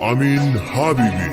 Amin Habibi.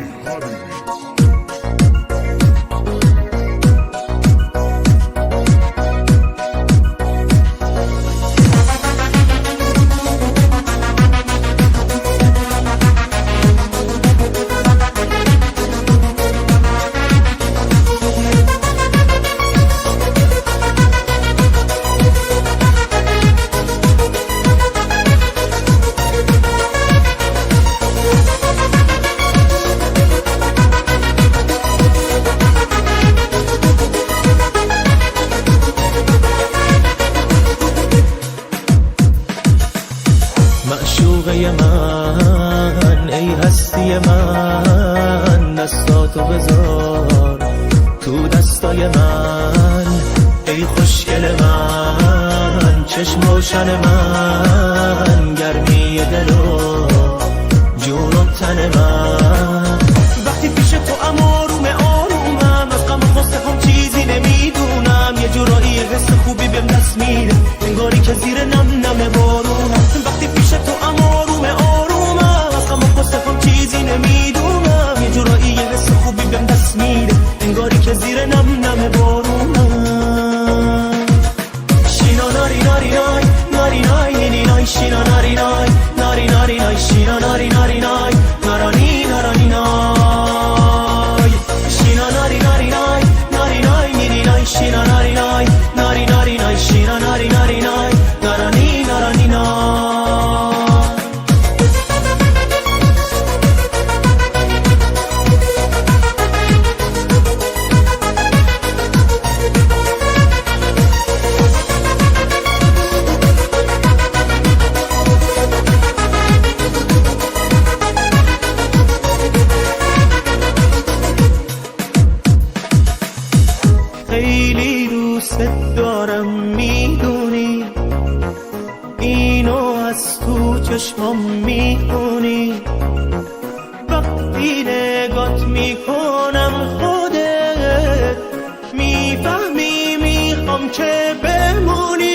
معشوقه من، ای هستی من، دستاتو بذار تو دستای من. ای خوشگل من، چشم روشن من، گرمی دل و جون و تن من. وقتی پیش تو ام آروم آرومم، از غم و غصه هم چیزی نمیدونم. یه جورایی حس خوبی بهم دست میده، انگاری که زیر نم نم بارونم. وقتی پیش تو ام آروم آرومم، از غم و غصه هم چیزی نمیدونم. یه جورایی حس خوبی بهم دست میده، انگاری که زیر نم نم بارونم. شینا ناری ناری نای ناری نای نی نای، شینا ناری نای ناری ناری نای، شینا ناری ناری نای نارانی نارانی نای. شینا ناری ناری نای ناری نای نی نای، شینا ناری نای ناری ناری نای، شینا ناری ناری نای نارانی نارانی نای. خیلی دوست دارم میدونی، اینو از تو چشمام میخونی. وقتی نگات میکنم خودت میفهمی میخوام که بمونی.